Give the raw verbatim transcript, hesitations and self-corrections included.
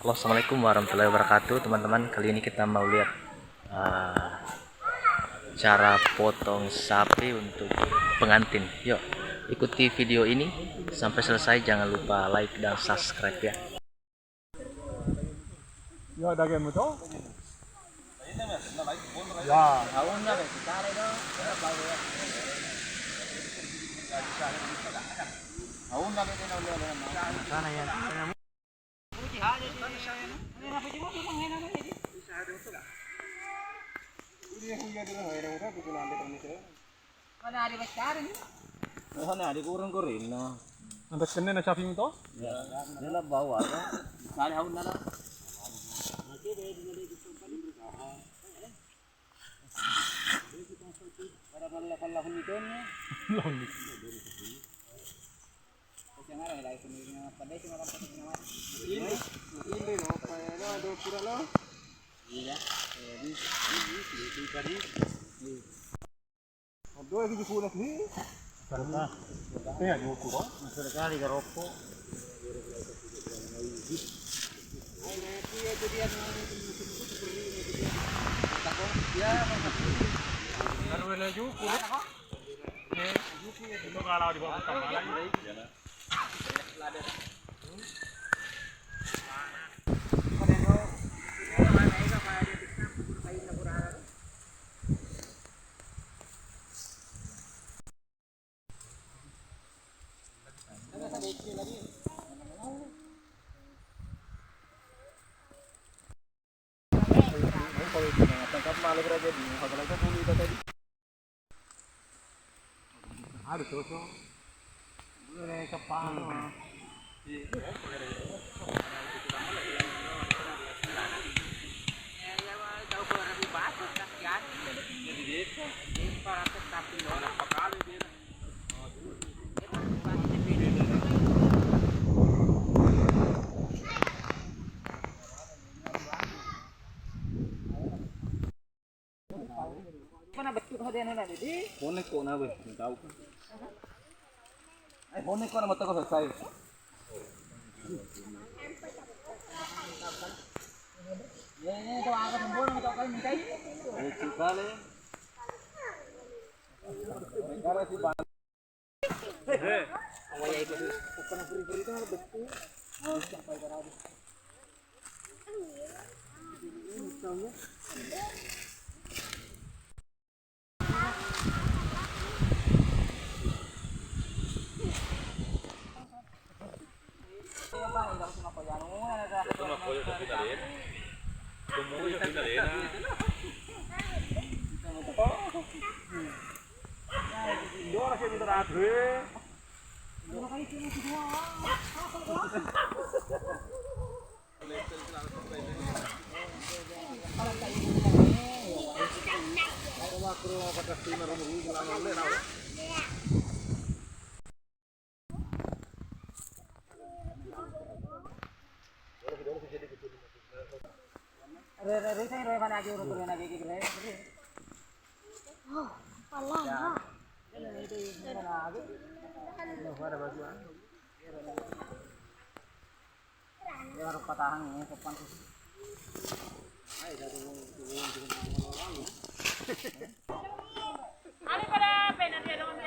Halo, assalamualaikum warahmatullahi wabarakatuh, teman-teman. Kali ini kita mau lihat, eh, cara potong sapi untuk pengantin. Yuk, ikuti video ini sampai selesai. Jangan lupa like dan subscribe ya. Yo, daging mu to? Ya. Sana ya. Mana ada besar ini? Sana ada kurang-kurang, nah. Ada kena na caping to? Ya, dia lah bawa ada. Misalnya haun nana. Pada palla-palla huni tonni. Huni. Ini, ini lo, apa ya, lo, ada pura lo. Iya, eh, ini, ini, ini, ini, ini. Dua gigi pula sih. Karena, iya, diukur, oh. Masuk sekali ke rokok. Baru enak juga. Itu kalau di bawah tambah lagi. Ada sosok. Boleh kepala. Mana betul hadiah nana jadi? Bonek kok na, weh, tahu. Eh, bonek kok nama toko selesai. Ya, ini tuh, aku sembun, minta kali, minta. Eh, cik kali. Negara si Bang. Re, re, re, re, mana lagi urut, re, lagi, re, re. Oh, pala. Ya. Ini, ini, ini, ini, ini. Ini, ada baju, ah. Ya, harus patahang, ya, sopan tuh. Ayo, dari, dari, dari, dari, Anu pada pena dia dong.